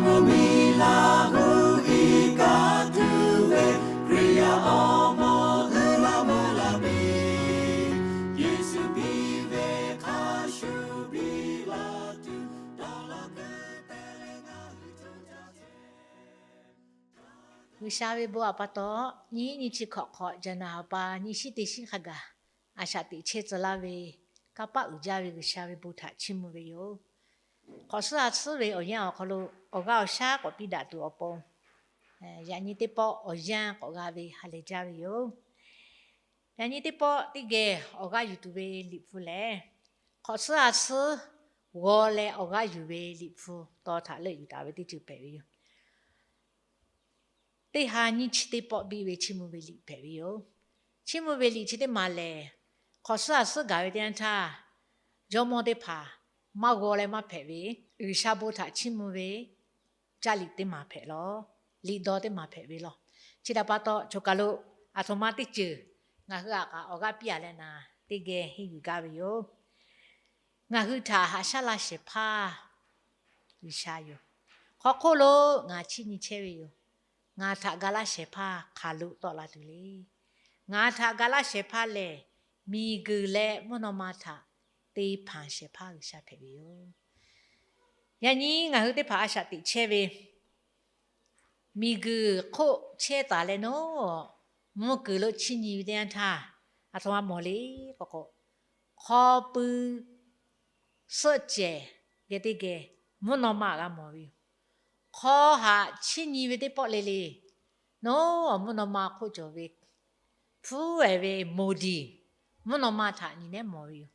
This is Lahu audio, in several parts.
Miˬ laˬ hui iˉ kaˆ tuˬ ve Hkriꞈ yaˇ awˬ moˍ uiˍ la mvuh la piˇ. Yeˍsuˆ piˇ ve hk'a shuˍ piˇ la tuˬ dawˇ law kuiˬ te leh ngaˬ hui co caˇ chehˇ. G'uiˬsha ve bon htaꞈ pa taw, nyiˇ nyi chi hkawꞈ hk'awꞈ, Jaˍnaˍ ha pa nyiˇ shinˉ teˇ shinˉ hk'a gaˬ, a shaꞈ teꞈ chehˇ tcuh laˇ ve, kanˇ paˆ uiˍ jaˇ ve G'uiˬsha ve bon htaꞈ chiˇ mvuh ve yoˬ. Hk'awꞈ suhˉ a suhˉ ve awˬ yanˇ awˬ hk'aw lo awˬ g'aˇ awˬ shaˉ k'awꞈ piˇ daꞈ tuˬ awˬ pon, yaꞈ nyi teˇ pawˆ awˬ yanˇ k'awꞈ g'a ve ha lehˬ jaˇ ve yoˬ. Yaꞈ nyi teˇ pawˆ teˇ geh awˬ g'aˇ yuˬ tuˬ ve Liꞈ hpu lehˬ, hk'awꞈ suhˉ a suhˉ g'aw leh awˬ g'aˇ yuˬ ve Liꞈ hpu taw htaꞈ leuˆ yuˬ taˍ ve teˇ ceuˬ hpehꞈ ve yoˬ. Teˇ ha nyiˇ chi teˇ pawˆ biˇ ve chiˇ mvuh ve liꞈ hpehꞈ ve yoˬ. Chiˇ mvuh ve liꞈ chi teˇ maˬ lehˬ, hk'awꞈ suhˉ a suhˉ gaˬ ve teˇ yanˇ htaˇ, jawˇmawˇ teˇ hpaˍ maˇ g'aw leh maˇ hpehꞈ ve, G'uiˬsha bon htaꞈ chiˇ mvuh ve caˇ liꞈ teˇ maˬ hpehꞈ law, liꞈ dawˇ teˇ maˬ hpehꞈ ve law. Chi htaꞈ pa taw, choˬ kaˬ lo aˬ htoꞈ ma teˇ ceuˬ ngaˬ hui aꞈ kaꞈ awˬ g'aˇ piˇ a leh naˍ, teˇ geh henˇ yuˬ gaˇ ve yoˬ. Ngaˬ hui htaꞈ haꞈ shaˉ laˇ shehˍ hpaˇ G'uiˬsha yoˬ. Hk'aw hk'oˆ lo ngaˬ chiˇ nyi chehˇ ve yoˬ. Ngaˬ htaꞈ ga laˇ shehˍ hpaˇ hk'aˬ lo tawˆ la tuˬ le. Ngaˬ htaꞈ ga laˇ shehˍ hpaˇ lehˬ, miˬguiˬ leh mvuhˇ naw ma htaꞈ te hpanˍ shehˍ hpaˇ G'uiˬsha hpehꞈ ve yoˬ. Yaꞈ nyi ngaˬ hui teˇ hpaˍ a shaꞈ teꞈ chehˇ ve, miˬguiˬ hk'oˆ chehˇ taˍ leh nawˉ, mvuhˇ kuiˬ lo chiˇ nyi ve teˇ yanˇ htaˇ, aˬ htoꞈ ma mawˬ le k'o k'o, hk'aw pui suhˆ cehˬ geh teˇ geh mvuhˇ naw ma g'a mawˬ ve yoˬ. Hk'aw haꞈ chiˇ nyi ve teˇ pawˆ le le, nawˉ mvuhˇ naw ma hk'oˆ cawˬ ve hpuˉ ehˍ ve moˍ diˍ mvuhˇ naw ma htaꞈ nyi nehˉ mawˬ ve yoˬ.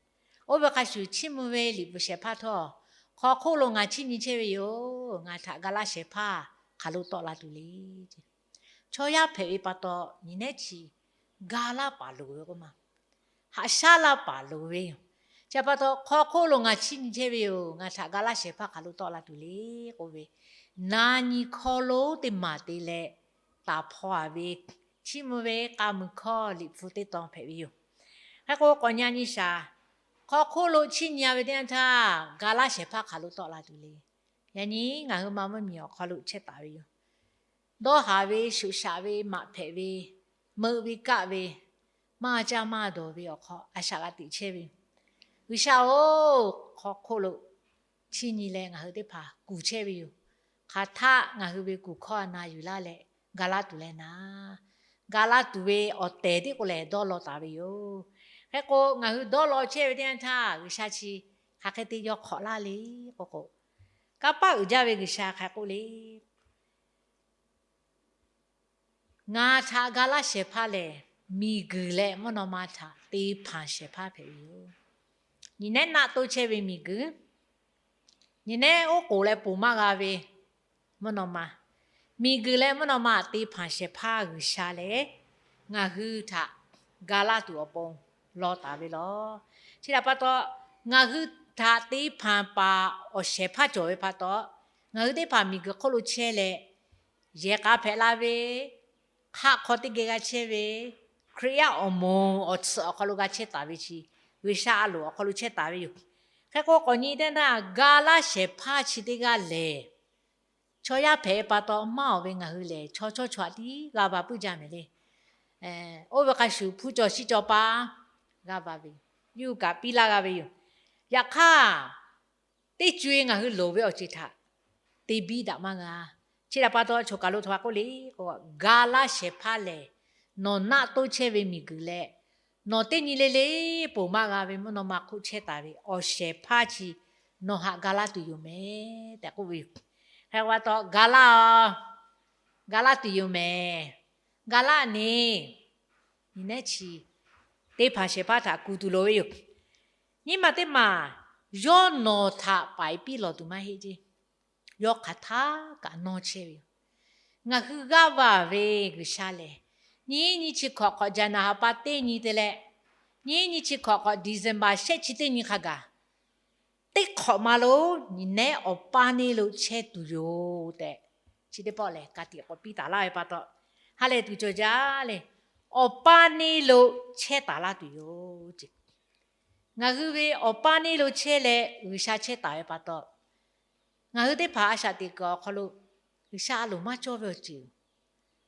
Oˇ ve hk'a shuˍ chiˇ mvuh ve liꞈ bvuhꞈ shehˍ hpaˇ htawˇ, hk'aw hk'oˆ lo ngaˬ chiˇ nyi chehˇ ve yoˬ. Ngaˬ htaꞈ ga laˇ shehˍ hpaˇ hk'aˬ lo tawˆ la tuˬ le. Chaw yaˇ hpehꞈ ve pa taw, nyi nehˉ chi ga laˇ paˍ loˍ ve k'oˆ ma, haꞈ shaˉ laˇ paˍ loˍ ve yoˬ. Chi pa taw, hk'aw hk'oˆ lo ngaˬ chiˇ nyi chehˇ ve yoˬ. Ngaˬ htaꞈ ga laˇ shehˍ hpaˇ hk'aˬ lo tawˆ la tuˬ le k'oˆ ve, na nyi hkawˇ lonˉ teˇ maˬ te leh taˍ hpaw a ve, chiˇ mvuh ve k'a muiˬ hkawˇ liꞈ hpu teˇ tawn hpehꞈ ve yoˬ. Hk'e k'o, k'awꞈ nyi nyi shaˍ, hk'aw hk'oˆ lo chiˇ nyi a ve teˇ yanˇ htaˇ, ga laˇ shehˍ hpaˇ hk'aˬ lo tawˆ la tuˬ le. Yaꞈ nyi ngaˬ hui ma mvuhˇmiˬ awˬ hk'aw lo chehˇ taˍ ve yoˬ. Dawˇ haˍ ve, shoꞈ shaꞈ ve, maꞈ hpehꞈ ve, meuꞈ ve kaˆ ve, maˇ caˇ maˇ dawˬ ve awˬ hk'aw a shaꞈ g'a teꞈ chehˇ ve, G'uiˬsha-oˬ, hk'aw hk'oˆ lo chiˇ nyi leh ngaˬ hui teˇ hpaˍ kuˬ chehˇ ve yoˬ. Hk'aˬ htaˆ ngaˬ hui ve kuˬ hkawˇ a na yuˬ laˇ leh ga laˇ tuˬ leh naˍ, ga laˇ tuˬ ve awˬ tehˬ tiˉ k'o lehˬ dawˇ law taˍ ve yoˬ. Hk'e k'o, ngaˬ hui dawˇ law chehˇ ve teˇ yanˇ htaˇ, G'uiˬsha chi hk'aˬ hk'e te yaw hk'awꞈ laˇ le k'o k'o, kanˇ paˆ uiˍ jaˇ ve G'uiˬsha hk'aˬ k'oˆ le. Ngaˬ htaꞈ ga laˇ shehˍ hpaˇ lehˬ, miˬguiˬ leh mvuhˇ naw ma htaꞈ te hpanˍ shehˍ hpaˇ hpehꞈ ve yoˬ. Nyi nehˉ naˆ toˇ chehˇ ve miˬguiˬ, nyi nehˉ oˉ k'oˍ leh ponˬ maˇ g'a ve mvuhˇ naw ma, miˬguiˬ leh mvuhˇ naw ma te hpanˍ shehˍ hpaˇ G'uiˬsha lehˬ, ngaˬ hui htaꞈ ga laˇ tuˬ awˬ pon law taˍ ve law. Chi htaꞈ pa taw, ngaˬ hui htaꞈ te hpanˍ paˍ awˬ shehˍ hpaˇ cawˬ ve pa taw, ngaˬ hui teˇ hpaˍ miˬguiˬ hk'oˆ lo chehˇ leh, yehˬ k'a hpehꞈ la ve, hk'aˆ hk'aw teˇ geh g'a chehˇ ve, Hkriꞈ yaˇ awˬ moˍ awˬ tsuhꞈ awˬ hk'aw lo g'a chehˇ taˍ ve chi, G'uiˬsha a loˍ awˬ hk'aw lo chehˇ taˍ ve yoˬ. Hk'e k'o, k'awꞈ nyi teˇ yanˇ htaˇ, ga laˇ shehˍ hpaˇ chi teˇ g'aˇ lehˬ, chaw yaˇ hpehꞈ pa taw maˇ awˬ ve ngaˬ hui lehˬ, chaw chawˇ chaw aꞈ tiˉ g'a va puiˉ jaˇ mehˍ le. Oˇ ve hk'a shuˍ hpu cawˬ shi cawˬ pa g'a va ve, yuˇ kaꞈ piˇ laˇ g'a ve yoˬ. Yaꞈ hk'aˇ, teˇ co e ngaˬ hui loˍ ve awˬ ceuˬ htaꞈ te biˇ daꞈ maˇ g'a. Chi htaꞈ pa taw, choˬ kaˬ lo htaꞈ k'oˆ le k'o, ga laˇ shehˍ hpaˇ lehˬ, nawˬ naˆ toˇ chehˇ ve miˬguiˬ leh, nawˬ teˇ nyi le le ponˬ maˇ g'a ve mvuhˇ naw ma hk'oˆ chehˇ taˍ ve awˬ shehˍ hpaˇ chi nawˬ haꞈ ga laˇ tuˬ yoˬ mehˍ tehꞈ k'oˆ ve yoˬ. Hk'e pa taw, ga laˇ, ga laˇ tuˬ yoˬ mehˍ. Ga laˇ ne, nyi nehˉ chi te hpanˍ shehˍ hpaˇ htaꞈ kuˬ tuˬ loˍ ve yoˬ. Nyiˇ maˬ teˇ maˬ, yawˇ nawˬ htaꞈ paiˍ piˇ lawˬ tuˬ maˇ heˆ ceˇ. Yawˇ hk'aˬ htaˇ kaꞈ nawˇ chehˇ ve yoˬ. Ngaˬ hui g'aˇ va ve G'uiˬsha lehˬ, nyiˇ nyi chi hkawꞈ hk'awꞈ Jaˍnaˍ ha pa teˇ nyi te leh, nyiˇ nyi chi hkawꞈ hk'awꞈ December shehˆ chi teˇ nyi hk'a gaˬ, teˇ hk'awꞈ ma lo nyi nehˉ awˬ paˇ neˇ lo chehˇ tuˬ yoˬ tehꞈ, chi teˇ pawˆ lehˬ ka tiꞈ k'awꞈ piˇ taˍ laˇ ve pa taw, ha lehˬ tuˬ cawˬ jaˇ le. Awˬ paˇ neˇ lo chehˇ taˍ laˇ tuˬ yoˬ ceˇ. Ngaˬ hui ve awˬ paˇ neˇ lo chehˇ leh G'uiˬsha chehˇ taˍ ve pa taw, ngaˬ hui teˇ hpaˍ a shaꞈ teꞈ kuiˬ awˬ hk'aw lo G'uiˬsha a loˍ maˇ cawˇ ve awˬ ceuˬ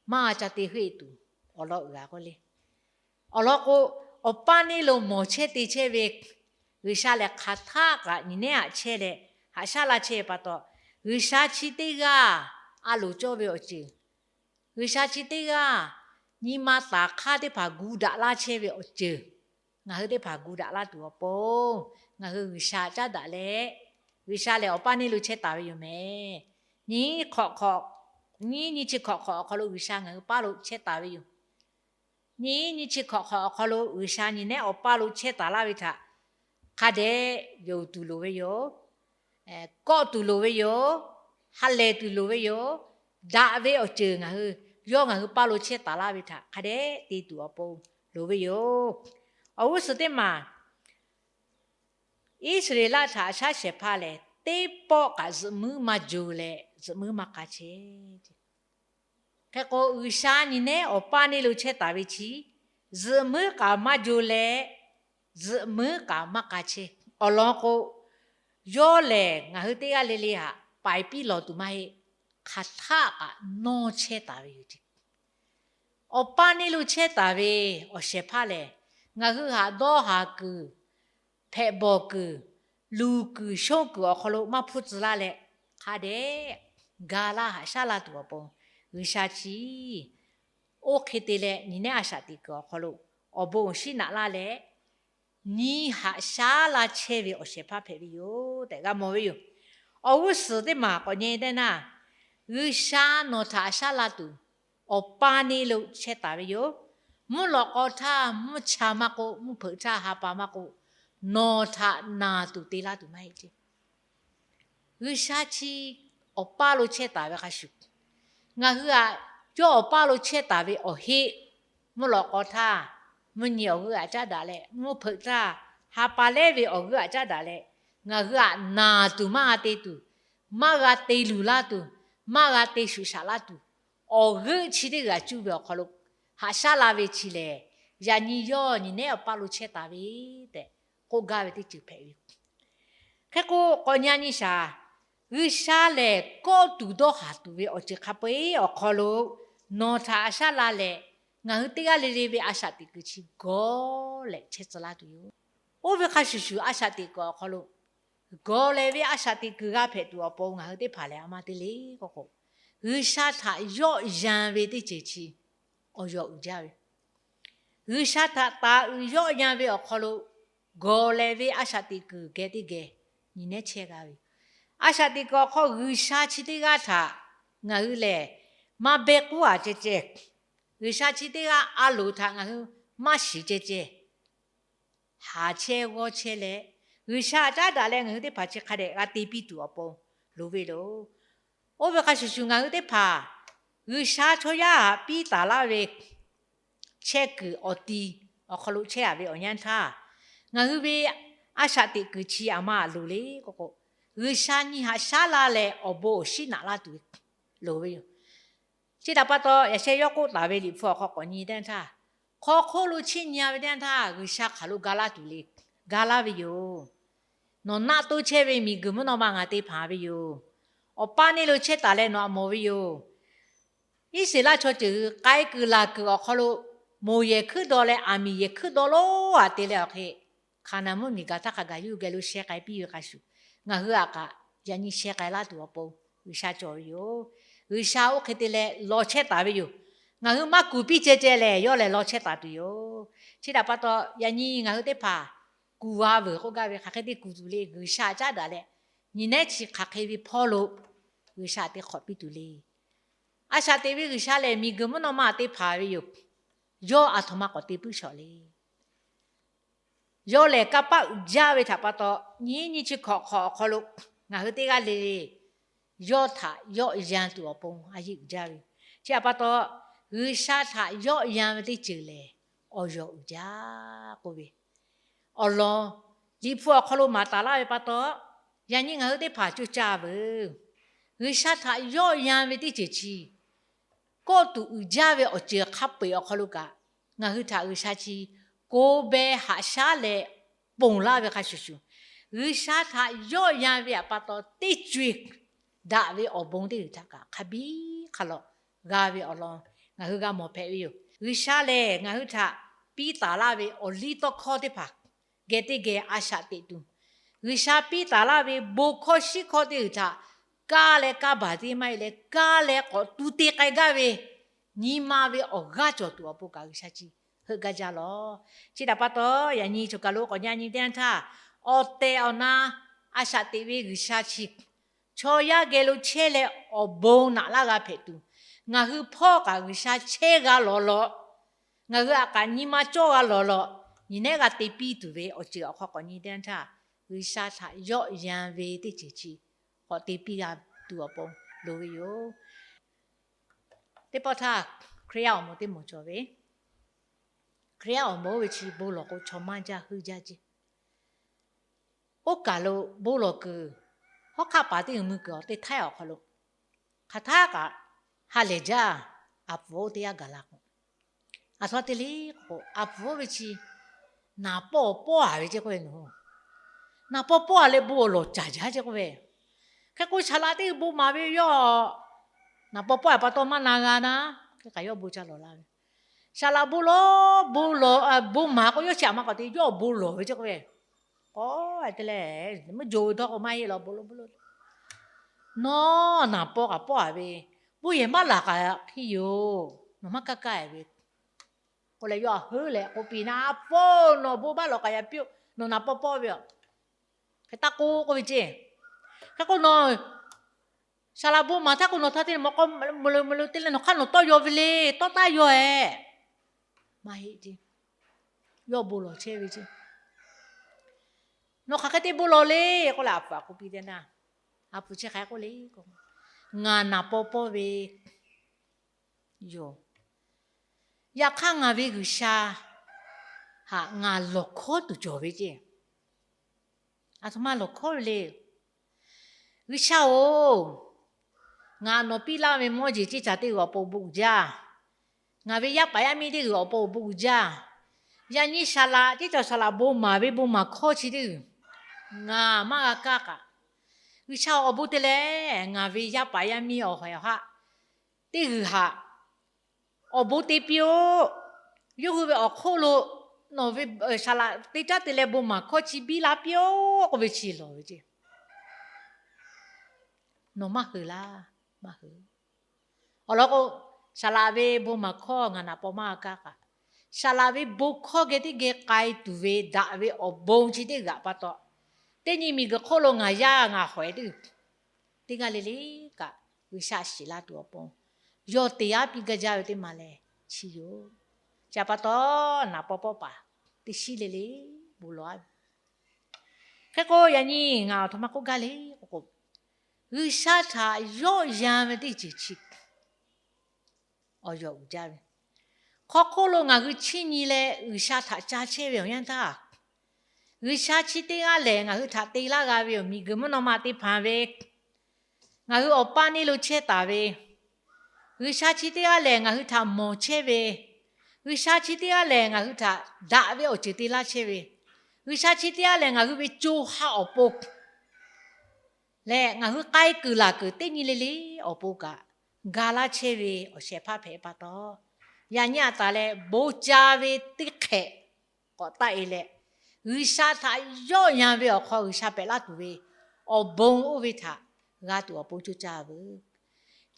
maˇ ca te heuˆ tuˬ awˬ lawn uiˍ a k'oˆ le. Awˬ lawn k'o, awˬ paˇ neˇ lo mawˬ chehˇ te chehˇ ve G'uiˬsha lehˬ, hk'aˬ htaˆ kaꞈ nyi nehˉ haꞈ chehˇ leh haꞈ shaˉ la chehˇ ve pa taw, G'uiˬsha chi teˇ g'aˇ a loˍ cawˇ ve awˬ ceuˬ, G'uiˬsha chi teˇ g'aˇ nyi ma taˍ hk'aˇ teˇ hpaˍ gu daꞈ laˇ chehˇ ve awˬ ceuˬ, ngaˬ hui teˇ hpaˍ gu daꞈ laˇ tuˬ awˬ pon, ngaˬ hui G'uiˬsha caˉ daꞈ leh, G'uiˬsha lehˬ awˬ paˇ neˇ lo chehˇ taˍ ve yoˬ mehˍ. Nyi hk'awꞈ hk'awꞈ, nyi nyi chi hk'awꞈ hk'awꞈ awˬ hk'aw lo G'uiˬsha ngaˬ hui paˇ lo chehˇ taˍ ve yoˬ. Nyi nyi chi hk'awꞈ hk'awꞈ awˬ hk'aw lo G'uiˬsha nyi nehˉ awˬ paˇ lo chehˇ taˍ laˇ ve htaꞈ hk'a dehꞈ yonˍ tuˬ loˍ ve yoˬ. Kawˆ tuˬ loˍ ve yoˬ. Ha lehˬ tuˬ loˍ ve yoˬ. Daꞈ ve awˬ ceuˬ ngaˬ hui, yawˇ ngaˬ hui paˇ lo chehˇ taˍ laˇ ve htaꞈ hk'a dehꞈ te tuˬ awˬ pon loˍ ve yoˬ. Awˬ g'uˇ suhˍ teˇ maˬ, Iˉsaˍreˍlaˆ htaꞈ haꞈ shaˉ shehˍ hpaˇ lehˬ, teˇ pawˆ kaꞈ zuhꞈ muiˉ maˇ jo leh zuhꞈ muiˉ maˇ k'a chehˇ. Hk'e k'o, G'uiˬsha nyi nehˉ awˬ paˇ neˇ lo chehˇ taˍ ve chi, zuhꞈ muiˉ kaꞈ maˇ jo leh zuhꞈ muiˉ kaꞈ maˇ k'a chehˇ. Awˬ lawn k'o, yawˇ lehˬ ngaˬ hui teˇ g'aˇ le le htaꞈ paiˍ piˇ lawˬ tuˬ maˇ heˆ. Hk'aˬ htaˆ kaꞈ nawˇ chehˇ taˍ ve yoˬ ce. Awˬ paˇ neˇ lo chehˇ taˍ ve awˬ shehˍ hpaˇ lehˬ, ngaˬ hui htaꞈ dawˇ haˍ kuiˬ, hpehꞈ bawˬ kuiˬ, luˬ kuiˬ shonˇ kuiˬ awˬ hk'aw lo maˇ hpfuhˇ tcuh laˇ leh, hk'a dehꞈ ga laˇ haꞈ shaˉ la tuˬ awˬ pon, G'uiˬsha chi oˇ hk'e te leh nyi nehˉ a shaꞈ teꞈ kuiˬ awˬ hk'aw lo awˬ bon awˬ shinˉ naꞈ laˇ leh, nyi haꞈ shaˉ laˇ chehˇ ve awˬ shehˍ hpaˇ hpehꞈ ve yoˬ tehꞈ g'a mawˬ ve yoˬ. Awˬ g'uˇ suhˍ teˇ maˬ k'awꞈ nyi teˇ naˇ, G'uiˬsha nawˬ htaꞈ haꞈ shaˉ la tuˬ awˬ paˇ neˇ lo chehˇ taˍ ve yoˬ. Mvuhˇ lawꞈ k'aw htaˇ mvuhˇ cha maˇ k'oˆ, mvuhˇ hpeuꞈ htaˇ ha pa maˇ k'oˆ, nawˬ htaꞈ naˬ tuˬ te laˇ tuˬ maˇ heˆ ce. G'uiˬsha chi awˬ paˇ lo chehˇ taˍ ve hk'a shuˍ, ngaˬ hui aꞈ yawˇ awˬ paˇ lo chehˇ taˍ ve awˬ heˆ, mvuhˇ lawꞈ k'aw htaˇ mvuhˇ nyi awˬ g'euˆ aꞈ caˉ daꞈ leh, mvuhˇ hpeuꞈ htaˇ ha pa lehˉ ve awˬ g'euˆ aꞈ caˉ daꞈ leh, ngaˬ hui aꞈ naˬ tuˬ maˇ g'a te tuˬ, maˇ g'a te luˬ laˇ tuˬ, maˇ g'a te shuꞈ shaꞈ laˇ tuˬ, awˬ g'euˆ chi teˇ g'aˬ cuˇ ve awˬ hk'aw lo haꞈ shaˉ la ve chi lehˬ, yaꞈ nyi yawˇ nyi nehˉ awˬ paˇ lo chehˇ taˍ ve tehꞈ k'oˆ gaˇ ve teˇ ceuˬ hpehꞈ ve yoˬ. Hk'e k'o, k'awꞈ nyi a nyi shaˍ, G'uiˬsha lehˬ kawˆ tuˬ dawˇ haˍ tuˬ ve awˬ ceuˬ hk'a peu-eˬ awˬ hk'aw lo nawˬ htaꞈ haꞈ shaˉ la leh, ngaˬ hui teˇ g'aˇ le le ve a shaꞈ teꞈ kuiˬ chi gawˬ leh chehˇ tcuh laˇ tuˬ yoˬ. Oˇ ve hk'a shuˍ shuˍ, a shaꞈ teꞈ kuiˬ awˬ hk'aw lo gawˬ lehˬ ve a shaꞈ teꞈ kuiˬ g'a hpehꞈ tuˬ awˬ pon ngaˬ hui teˇ hpaˍ lehˬ a ma te le k'oˆ k'o, G'uiˬsha htaꞈ yawˆ yan ve teˇ ceuˬ chi awˬ yawˬ uiˍ jaˇ ve. G'uiˬsha htaꞈ taˍ uiˍ yawˆ yan ve awˬ hk'aw lo gawˬ lehˬ ve a shaꞈ teꞈ kuiˬ geh teˇ geh nyi nehˉ chehˇ g'a ve. A shaꞈ teꞈ kuiˬ awˬ hk'aw G'uiˬsha chi teˇ g'aˇ htaꞈ ngaˬ hui lehˬ maˇ behˇ k'uˉ a ceh ceh, G'uiˬsha chi teˇ g'aˇ a loˍ htaꞈ ngaˬ hui maˇ shiˍ ceh ceh, haˍ chehˇ g'awˇ chehˇ leh, G'uiˬsha caˉ daꞈ leh ngaˬ hui teˇ hpaˍ chi hk'a dehꞈ g'a te piˇ tuˬ awˬ pon loˍ ve yoˬ. Oˇ ve hk'a shuˍ shuˍ ngaˬ hui teˇ hpaˍ G'uiˬsha chaw yaˇ htaꞈ piˇ taˍ laˇ ve chehˇ kuiˬ awˬ ti awˬ hk'aw lo chehˇ a ve awˬ yanˇ htaˇ, ngaˬ hui ve a shaꞈ teꞈ kuiˬ chi aˬ ma loˍ le k'oˆ k'o, G'uiˬsha nyi haꞈ shaˉ la leh awˬ bon awˬ shinˉ naꞈ laˇ tuˬ ve loˍ ve yoˬ. Chi htaꞈ pa taw, yaꞈ sheh yawˇ k'oˆ taˍ ve Liꞈ hpu awˬ hk'aw k'awꞈ nyi teˇ yanˇ htaˇ, hk'aw hk'oˆ lo chiˇ nyi a ve teˇ yanˇ htaˇ G'uiˬsha hk'aˬ lo ga laˇ tuˬ le. Ga laˇ ve yoˬ. Nawˬ naˆ toˇ chehˇ ve miˬguiˬ mvuhˇ naw ma ngaˬ te hpanˍ ve yoˬ. Awˬ paˇ neˇ lo chehˇ taˍ leh nawˬ aꞈ mawˬ ve yoˬ. Iˉsaˍreˍlaˆ chaw ceuˬ hui k'ai kuiˬ laˬ kuiˬ awˬ hk'aw lo moˬ yehˬ hkuiˉ daw leh aˬ miˍ yehˬ hkuiˉ daw lonˉ aꞈ te leh awˬ hk'e, Hkaˍnanˍ mvuhˇmiˬ gaˬ htaˇ hk'a gaˬ yuˇ geh lo sheh k'ai piˇ ve hk'a shuˍ, ngaˬ hui aꞈ kaꞈ yaꞈ nyi sheh k'ai laˇ tuˬ awˬ pon G'uiˬsha cawˬ ve yoˬ. G'uiˬsha oˇ hk'e te leh law chehˇ taˍ ve yoˬ. Ngaˬ hui maˇ kuˬ piˇ ceh ceh lehˬ, yawˇ lehˬ law chehˇ taˍ tuˬ yoˬ. Chi htaꞈ pa taw, yaꞈ nyi ngaˬ hui teˇ hpaˍ kuˬ a veuˬ k'oˆ gaˇ ve hk'aˬ hk'e te kuˬ tuˬ le. G'uiˬsha caˉ daꞈ leh, nyi nehˉ chi hk'aˬ hk'e ve hpawˇ lo G'uiˬsha te hk'awꞈ piˇ tuˬ le. A shaꞈ teꞈ ve G'uiˬsha lehˬ, miˬguiˬ mvuhˇ naw ma te hpanˍ ve yoˬ. Yawˇ aˬ htoꞈ ma k'awꞈ te puiˉ shawˍ le. Yawˇ lehˬ kanˇ paˆ uiˍ jaˇ ve htaꞈ pa taw, nyi nyi chi hk'awꞈ hk'awꞈ awˬ hk'aw lo ngaˬ hui teˇ g'aˇ le le yawˇ htaꞈ yawˆ yan tuˬ awˬ pon a yeˇ uiˍ jaˇ ve. Chi htaꞈ pa taw, G'uiˬsha htaꞈ yawˆ yan ve teˇ ceuˬ lehˬ, awˬ yawˬ uiˍ jaˇ k'oˆ ve awˬ lawn Liꞈ hpu awˬ hk'aw lo maˍ taˍ laˇ ve pa taw, yaꞈ nyi ngaˬ hui teˇ hpaˍ coˇ caˇ veuˬ. G'uiˬsha htaꞈ yawˆ yan ve teˇ ceuˬ chi kawˆ tuˬ uiˍ jaˇ ve awˬ ceuˬ hk'a peu-eˬ awˬ hk'aw lo kaꞈ, ngaˬ hui htaꞈ G'uiˬsha chi ko beh haꞈ shaˉ leh ponˬ laˇ ve hk'a shuˍ shuˍ, G'uiˬsha htaꞈ yawˆ yan ve htaꞈ pa taw teˇ co-eˬ daꞈ ve awˬ bon teˇ g'uiˬ htaꞈ kaꞈ hk'a biˇ hk'a lawꞈ g'a ve awˬ lawn ngaˬ hui g'a mawˬ hpehꞈ ve yoˬ. G'uiˬsha lehˬ ngaˬ hui htaꞈ piˇ taˍ laˇ ve awˬ liˇ tawˇ hkawˇ teˇ hpaˍ geh teˇ geh a shaꞈ teꞈ tuˬ, G'uiˬsha piˇ taˍ laˇ ve bon hkawˇ shiˉ hkawˇ teˇ g'uiˬ htaꞈ kaˇ leh kaˇ baˬ teˇ maˇ heˆ leh, kaˇ leh k'awꞈ tu te k'ai gaˇ ve nyi ma ve awˬ g'aˇ cawˬ tuˬ awˬ pon kaꞈ G'uiˬsha chi heuˆ gaˇ jaˇ lawˬ. Chi htaꞈ pa taw, yaꞈ nyi choˬ kaˬ lo k'awꞈ nyi nyi teˇ yanˇ htaˇ, awˬ tehˬ awˬ na a shaꞈ teꞈ ve G'uiˬsha chi chaw yaˇ geh lo chehˇ leh awˬ bon naꞈ laˇ g'a hpehꞈ tuˬ, ngaˬ hui hpawˇ kaꞈ G'uiˬsha chehˇ g'a lawˬ lawꞈ, ngaˬ hui aꞈ kaꞈ nyi ma cawˇ g'a lawˬ lawꞈ, nyi nehˉ g'a te piˇ tuˬ ve awˬ ceuˬ awˬ hk'aw k'awꞈ nyi teˇ yanˇ htaˇ, G'uiˬsha htaꞈ yawˆ yan ve teˇ ceuˬ chi k'awꞈ te piˇ g'a tuˬ awˬ pon loˍ ve yoˬ. Teˇ pawˆ htaˇ, Hkriꞈ yaˇ awˬ moˍ teˇ moˍ cawˬ ve, Hkriꞈ yaˇ awˬ moˍ oˇ ve chi bon lawˬ k'o chaw maˇ jaˇ heuˆ jaˇ ceˇ. Oˇ kaˬ lo bon lawˬ kuiˬ, hawˉ hk'aˆ paˍ teˇ g'uiˬ mui kuiˬ awˬ teˇ htaiˉ awˬ hk'aw lo hk'aˬ htaˇ kaꞈ ha lehˬ jaˇ. A puˍ oˇ teˇ yanˇ gaˬ la k'o, aˬ htoꞈ ma te le k'o, a puˍ oˇ ve chi naˍ pawˆ pawˆ-a ve ceˇ k'oˆ ve, naˍ pawˆ pawˆ-a leh bon awˬ lawˬ caˍ jaˇ ceˇ k'oˆ ve. Hk'e k'o, saˍ laꞈ teˇ g'uiˬ bon maˍ ve yawˇ naˍ pawˆ pawˆ-a pa taw maˇ na g'a naˉ, hk'e kaꞈ yawˇ bon ca lawˬ la ve. Saˍ laꞈ bon lawˬ, bon lawˬ, bon maˍ k'o, yawˇ chi aꞈ ma k'awꞈ te yawˇ bon lawˬ ve ceˇ k'oˆ ve. K'awꞈ te leh, mvuhˇ joˬ ve dawˇ k'o maˇ heˆ lawˬ, bon lawˬ bon lawˬ. Nawˬ naˍ pawˆ kaꞈ pawˆ-a ve, bon yehˬ maˇ laˬ k'aꞈ hpiˇ yoˬ. Nawˬ maˇ kaˇ kaˇ-e ve k'oˆ leh, yawˇ heuˆ leh k'oˆ piˇ, Naˍ pawˆ, nawˬ bon maˇ lawˬ k'aꞈ yaꞈ piˇ-oˆ. Nawˬ naˍ pawˆ pawˆ ve aˬ, hk'e taˇ k'oˆ k'oˆ ve ceˇ. Hk'e k'o, nawˬ saˍ laꞈ bon maˍ htaˇ k'o, nawˬ htaˇ te mawꞈ k'aw mvuhˬ lo mvuhˬ lo te leh nawˬ hk'aˇ nawˬ tawˇ yaw ve le, tawˇ taˇ yaw-e. Maˇ heˆ ceˇ. Yawˇ bon lawˬ chehˇ ve ceˇ. Nawˬ hk'aˬ hk'e te bon lawˬ le k'oˆ leh, a puˍ aꞈ k'oˆ piˇ teˇ naˇ, a puˍ chi hk'aˬ hk'e k'oˆ le k'o, ngaˬ naˍ pawˆ pawˆ ve yoˬ. Yaꞈ hk'aˇ, ngaˬ ve G'uiˬsha htaꞈ ngaˬ lawˬ hkawˉ tuˬ cawˬ ve ceˇ. Aˬ htoꞈ ma lawˬ hkawˉ ve le. G'uiˬsha-oˬ, ngaˬ nawˬ piˇ laˇ ve mawˇ jeˬ ceˇ caˬ teˇ g'uiˬ awˬ pon bon uiˍ jaˇ. Ngaˬ ve yaˇ paˍ yaˇ miˇ teˇ g'uiˬ awˬ pon awˬ bon uiˍ jaˇ. Yaꞈ nyi saˍ laꞈ ceˇ caˬ saˍ laꞈ bon maˍ ve bon maˍ hkawˇ chi teˇ g'uiˬ ngaˬ maˇ g'a kaˇ k'aꞈ, G'uiˬsha awˬ bon te leh ngaˬ ve yaˇ paˍ yaˇ miˇ awˬ hawehˬ awˬ haˆ teˇ g'uiˬ htaꞈ awˬ bon te piˇ-oˆ. Yawˇ hui ve awˬ hk'oˆ lo nawˬ ve saˍ laꞈ te caˉ te leh bon maˍ hkawˇ chi biˇ laˇ piˇ-oˆ k'oˆ ve chi lawˬ ve ceˇ. Nawˬ maˇ hui laˇ, maˇ hui. Awˬ lawn k'o, saˍ laꞈ ve bon maˍ hkawˇ ngaˬ naˍ pawˆ maˇ g'a kaˇ k'aꞈ, saˍ laꞈ ve bon hkawˇ geh teˇ geh k'ai tuˬ ve daꞈ ve awˬ bon chi teˇ g'aꞈ pa taw, teˇ nyi miˬguiˬ hk'oˆ lo ngaˬ yaˇ ngaˬ hawehˬ teˇ g'uiˬ teˇ g'aˇ le le kaꞈ, G'uiˬsha shiˍ la tuˬ awˬ pon yawˇ te aˉ piˇ gaˇ jaˇ ve teˇ maˬ lehˬ chi yoˬ. Chi pa taw, naˍ pawˆ pawˆ paˍ teˇ shiˉ le le bon lawˬ-a ve. Hk'e k'o, yaꞈ nyi ngaˬ aˬ htoꞈ ma k'oˆ gaˇ le k'o, G'uiˬsha htaꞈ yawˆ yan ve teˇ ceuˬ chi awˬ yawˬ uiˍ jaˇ ve. Hk'aw hk'oˆ lo ngaˬ hui chiˇ nyi leh G'uiˬsha htaꞈ ca chehˇ ve awˬ yanˇ htaˇ, G'uiˬsha chi teˇ g'aˇ lehˬ ngaˬ hui htaꞈ te laˇ g'a ve yoˬ. Miˬguiˬ mvuhˇ naw ma teˇ hpaˍ ve ngaˬ hui awˬ paˇ neˇ lo chehˇ taˍ ve, G'uiˬsha chi teˇ g'aˇ lehˬ ngaˬ hui htaꞈ mawˬ chehˇ ve, G'uiˬsha chi teˇ g'aˇ lehˬ ngaˬ hui htaꞈ daꞈ ve awˬ ceuˬ te laˇ chehˇ ve, G'uiˬsha chi teˇ g'aˇ lehˬ ngaˬ hui ve co ha awˬ pon leh ngaˬ hui k'ai kuiˬ laˬ kuiˬ teˇ nyi le le awˬ pon kaꞈ ga laˇ chehˇ ve awˬ shehˍ hpaˇ hpehꞈ pa taw, yaꞈ nyi aꞈ taˍ leh bon ca ve teˇ hk'ehꞈ k'awꞈ taˆ-e leh, G'uiˬsha htaꞈ yawˆ yan ve awˬ hk'aw G'uiˬsha pehꞈ laˇ tuˬ ve awˬ bon oˇ ve htaꞈ g'a tuˬ awˬ pon coˇ caˇ veuˬ.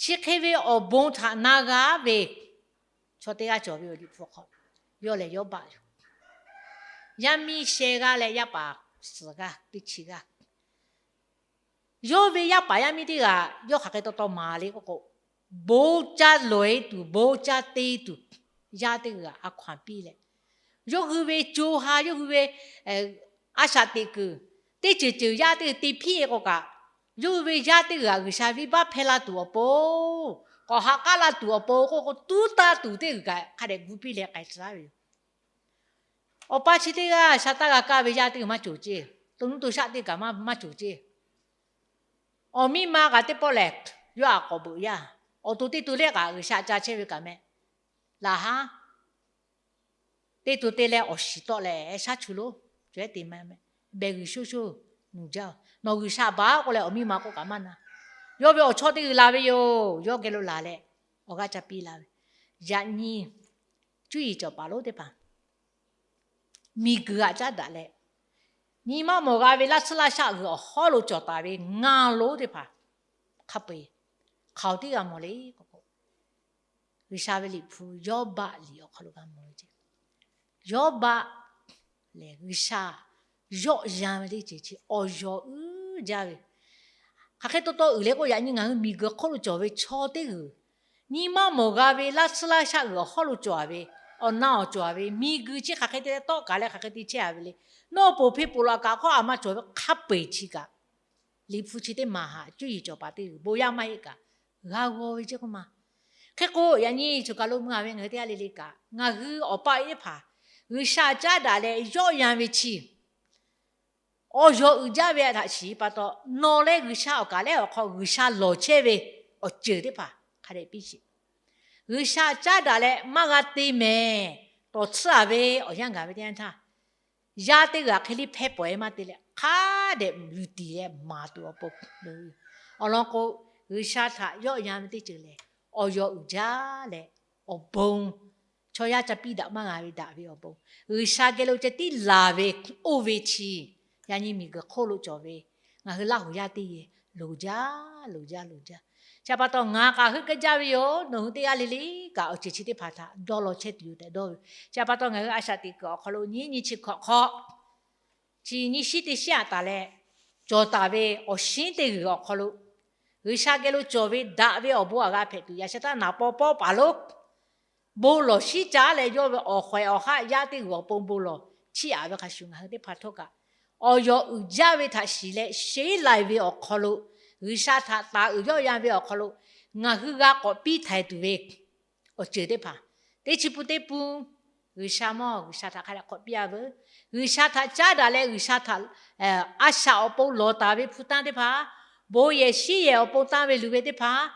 Chi hk'e ve awˬ bon htaꞈ na g'a ve chaw teˇ g'aˇ cawˬ ve awˬ liꞈ hpu hk'aw, yawˇ lehˬ Yawˇbaˆ yoˬ. Yaˇ miˇ sheh g'aˇ leh yaˇ paˍ suhˍ g'aˇ teˇ chi g'aˇ. Yawˇ ve yaˇ paˍ yaˇ miˇ teˇ g'aˇ yawˇ hk'aˬ hk'e taw taw maˍ le k'oˆ k'o, bon ca lawˬ-e tuˬ, bon ca te tuˬ, yaˇ teˇ g'aˇ a hkaw-anˬ piˇ leh, yawˇ hui ve co ha, yawˇ hui ve a shaꞈ teꞈ kuiˬ teˇ ceuˬ ceuˬ yaˇ teˇ g'aˇ te hpiˇ-e k'o kaꞈ, yawˇ hui ve yaˇ teˇ g'aˇ G'uiˬsha venˇbaˆ hpehˇ la tuˬ awˬ pon, k'awꞈ ha k'aˉ la tuˬ awˬ pon k'oˆ k'o, tuˉ taˇ tuˬ teˇ g'aˇ kaꞈ hk'a dehꞈ gu piˇ leh k'ai tcuh laˇ ve yoˬ. Awˬ pa chi teˇ g'aˇ sha taˇ g'a kaˇ ve yaˇ teˇ g'aˇ maˇ cawˬ ceˇ. To nuˇ to shaˆ teˇ kaꞈ maˇ cawˬ ceˇ. Awˬ miˇ ma kaꞈ teˇ pawˆ lehˬ, yawˇ aꞈ k'awꞈ beuꞈ yaˇ. Awˬ to teˇ to lehˬ kaꞈ G'uiˬsha ca chehˇ ve kaꞈ meh, laˬ haˉ teˇ to te leh awˬ shiˍ tawˆ leh shaˉ chu lo cawehˉ te ma meh, behˬ g'uiˬ shoˉ shoˉ nuˬ jaˇ-oˬ. Nawˬ G'uiˬsha baˬ k'oˆ leh awˬ miˇ ma k'oˆ kaꞈ maˇ na. Yawˇ ve awˬ chawˇ teˇ g'uiˬ laˬ ve yoˬ. Yawˇ geh lo laˬ leh awˬ g'aˇ ca piˇ la ve, yaꞈ nyi cuˇ yiˍ cawˬ paˍ lonˉ teˇ hpaˍ miˬguiˬ htaꞈ caˉ daꞈ leh, nyi ma mawˬ g'a ve laˇ tsuhˇ laˇ shaˆ g'uiˬ awˬ hawˉ lo cawˬ taˍ ve ngaˬ lonˉ teˇ hpaˍ hk'a peu-eˬ hk'aoˍ tiˉ g'a mawˬ le k'o, G'uiˬsha ve Liꞈ hpu Yawˇbaˆ liꞈ awˬ hk'aw lo g'a mawˬ ve ce. Yawˇbaˆ lehˬ, G'uiˬsha yawˆ yan ve teˇ ceuˬ chi awˬ yawˬ uiˍ jaˇ ve. Hk'aˬ hk'e taw taw uiˍ le k'o, yaꞈ nyi ngaˬ hui miˬguiˬ hk'oˆ lo cawˬ ve chaw teˇ g'uiˬ, nyi ma mawˬ g'a ve laˇ tsuhˇ laˇ shaˆ g'uiˬ awˬ hawˉ lo cawˬ ve, awˬ na awˬ cawˬ ve miˬguiˬ chi hk'aˬ hk'e te tawˆ kaꞈ leh hk'aˬ hk'e te chehˇ a ve le. Nawˬ poˬ hpeˇ poˬ laꞈ kaꞈ hk'aw a ma cawˬ ve hk'a peu-eˬ chi kaꞈ, Liꞈ hpu chi teˇ maˬ haꞈ cuˇ yiˍ cawˬ paˍ teˇ g'uiˬ bon yaˇ maˇ heˆ kaꞈ g'a g'aw ve ceˇ k'oˆ ma. Hk'e k'o, yaꞈ nyi choˬ kaˬ lo mui a ve ngaˬ hui teˇ g'aˇ le le kaꞈ, ngaˬ hui awˬ pa teˇ hpaˍ G'uiˬsha caˉ daꞈ leh yawˆ yan ve chi awˬ yawˬ uiˍ jaˇ ve htaꞈ shiˍ pa taw, nawˬ leh G'uiˬsha awˬ kaˍ lehˬ awˬ hk'aw G'uiˬsha lawˬ chehˇ ve awˬ ceuˬ teˇ hpaˍ hk'a dehꞈ piˇ sheˍ. G'uiˬsha caˉ daꞈ leh maˇ g'a te mehˍ, tawˍ tsuhˇ a ve awˬ yanˇ gaˬ ve teˇ yanˇ htaˇ, yaˇ teˇ g'aˇ hk'e le hpehˇ pawˍ-e maˇ te leh hk'a dehꞈ luˬ tiˍ leh maˍ tuˬ awˬ pon, awˬ lawn k'o, G'uiˬsha htaꞈ yawˆ yan ve teˇ ceuˬ lehˬ, awˬ yawˬ uiˍ jaˇ leh awˬ bon, chaw yaˇ ca piˇ daꞈ maˇ g'a ve daꞈ ve awˬ bon, G'uiˬsha geh lo ceh tiˉ laˬ ve oˇ ve chi, yaꞈ nyi miˬguiˬ hk'oˆ lo cawˬ ve ngaˬ hui Laˇhuˍ yaˇ teˇ yehˬ loˍ jaˇ, loˍ jaˇ, loˍ jaˇ. Chi pa taw ngaˬ kaꞈ heuˆ gaˇ jaˇ ve yoˬ. Nawˬ hui teˇ g'aˇ le le kaꞈ awˬ ceuˬ chi teˇ hpaˍ htaꞈ dawˇ law chehˇ tuˬ yoˬ tehꞈ dawˇ ve. Chi pa taw ngaˬ hui a shaꞈ teꞈ kuiˬ awˬ hk'aw lo nyiˉ nyi chi hkawꞈ hk'aw chi nyiˇ shinˉ teˇ shinˉ aꞈ taˍ leh, cawˬ taˍ ve awˬ shinˉ teˇ g'uiˬ awˬ hk'aw lo G'uiˬsha geh lo cawˬ ve daꞈ ve awˬ bon aꞈ g'a hpehꞈ tuˬ, yaꞈ sheh taˇ naˍ paw pawˆ paˍ lo bon lawˬ shiˉ caˉ leh yawˇ ve awˬ hk'awehꞈ awˬ haˆ yaˇ teˇ g'uiˬ awˬ pon bon lawˬ chiˇ aꞈ ve hk'a shuˍ, ngaˬ hui teˇ hpaˍ htawˇ kaꞈ awˬ yawˬ uiˍ jaˇ ve htaꞈ shiˍ leh sheˉ lai ve awˬ hk'aw lo, G'uiˬsha htaꞈ taˍ uiˍ yawˆ yan ve awˬ hk'aw lo ngaˬ hui g'a k'awꞈ piˇ htaiˍ tuˬ ve awˬ ceuˬ teˇ hpaˍ, teˇ chi pun teˇ pun G'uiˬsha mawˇ G'uiˬsha htaꞈ hk'a dehꞈ k'awꞈ piˇ a veuˬ. G'uiˬsha htaꞈ caˉ daꞈ leh G'uiˬsha htaꞈ a shaꞈ awˬ pon lawˬ taˍ ve hpu tanˇ teˇ hpaˍ, bon yehˬ shiˉ yehˬ awˬ pon tanˇ ve luˬ ve teˇ hpaˍ,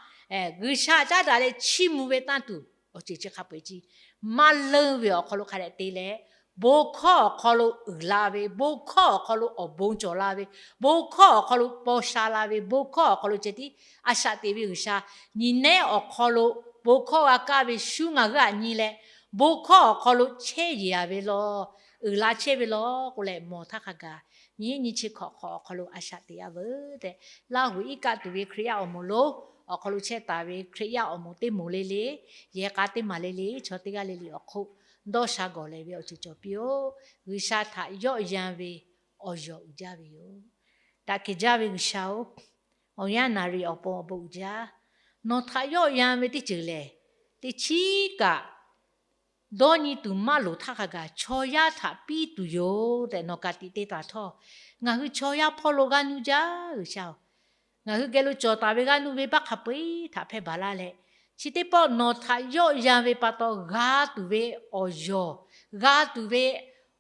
G'uiˬsha caˉ daꞈ leh chiˇ mvuh ve tanˇ tuˬ awˬ ceuˬ chi hk'a peu-eˬ chi maˇ leunˇ ve awˬ hk'aw lo hk'a dehꞈ te leh, bon hkawˇ awˬ hk'aw lo uiˍ la ve, bon hkawˇ awˬ hk'aw lo awˬ bon cawˬ la ve, bon hkawˇ awˬ hk'aw lo paw sha la ve, bon hkawˇ awˬ hk'aw lo ceh tiˉ a shaꞈ teꞈ ve G'uiˬsha nyi nehˉ awˬ hk'aw lo bon hkawˇ g'a kaˇ ve shu ngaˬ hui aꞈ nyi leh, bon hkawˇ awˬ hk'aw lo chehˇ yeˬ a ve law, uiˍ la chehˇ ve law k'oˆ leh mawˬ htaˇ hk'a gaˬ, nyiˉ nyi chi hkawꞈ hk'awꞈ awˬ hk'aw lo a shaꞈ teꞈ a veuˬ tehꞈ, Laˇhuˍ iˉ kaˆ tuˬ ve Hkriꞈ yaˇ awˬ moˍ lonˉ awˬ hk'aw lo chehˇ taˍ ve Hkriꞈ yaˇ awˬ moˍ teˇ moˍ le le, yehˬ k'a teˇ maˬ le le, chaw teˇ g'aˇ le le awˬ hk'oˆ dawˇ sha gawˬ lehˬ ve awˬ ceuˬ cawˬ piˇ-oˆ. G'uiˬsha htaꞈ yawˆ yan ve awˬ yawˬ uiˍ jaˇ ve yoˬ. Daꞈ kehˬ jaˇ ve G'uiˬsha-oˬ, awˬ yanˇ naˍ riˍ awˬ pon awˬ bon uiˍ jaˇ. Nawˬ htaꞈ yawˆ yan ve teˇ ceuˬ lehˬ, teˇ chiˉ kaꞈ dawˇ nyi tuˬ maˇ loˍ htaˇ hk'a gaˬ chaw yaˇ htaꞈ piˇ tuˬ yoˬ tehꞈ nawˬ ka tiꞈ te taˍ htawˇ, ngaˬ hui chaw yaˇ hpawˇ lo g'aˇ nuˇ jaˇ G'uiˬsha-oˬ, ngaˬ hui geh lo cawˬ taˍ ve g'aˇ nuˇ venˇbaˆ hk'a peu-eˬ htaꞈ hpehˇ baˬ laˇ leh, chi teˇ pawˆ nawˬ htaꞈ yawˆ yan ve pa taw g'a tuˬ ve awˬ yawˬ, g'a tuˬ ve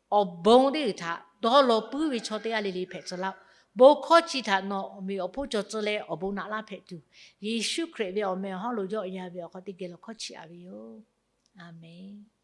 awˬ bon teˇ g'uiˬ htaꞈ dawˇ law puiˉ ve chaw teˇ g'aˇ le le hpehꞈ tcuh laˇ-oˆ. Bon hkawˇ chi htaꞈ nawˬ awˬ meꞈ awˬ hponˇ cawˬ tcuh leh awˬ bon naꞈ laˇ hpehꞈ tuˬ, Yeˍsuˆ Hkriꞈ ve awˬ meh awˬ hawˉ lo yawˆ yan ve awˬ hk'aw teˇ geh lawˬ hkawˇ chiˇ aꞈ ve yoˬ. A menˬ.